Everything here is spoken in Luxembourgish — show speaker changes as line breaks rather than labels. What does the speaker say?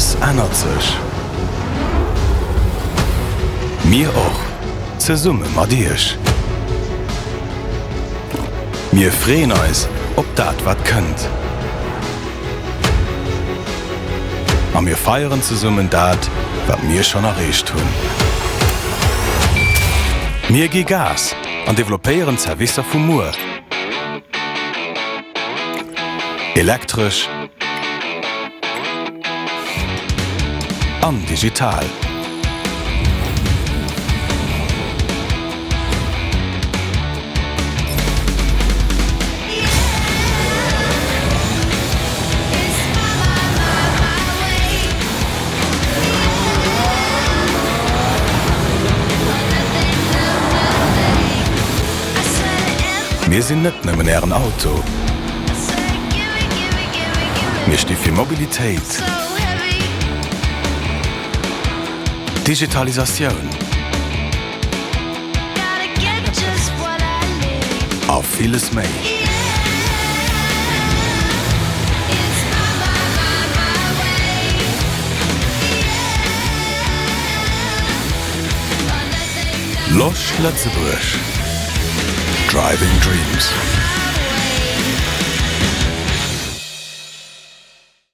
Alles ännert sech. Mir och, zesumme mat Iech. Mir freeën eis op dat wat kënnt. A mir feieren zesummen dat wat mir schonn erreecht hunn. Mir gi Gas an developpéieren d'Servicer vu muer. Elektresch an digital. Mir sinn net nëmmen Ären Auto. Mir sti fir Mobilitéit, Digitalisatioun a villes méi. Losch Lëtzebuerg, Driving Dreams.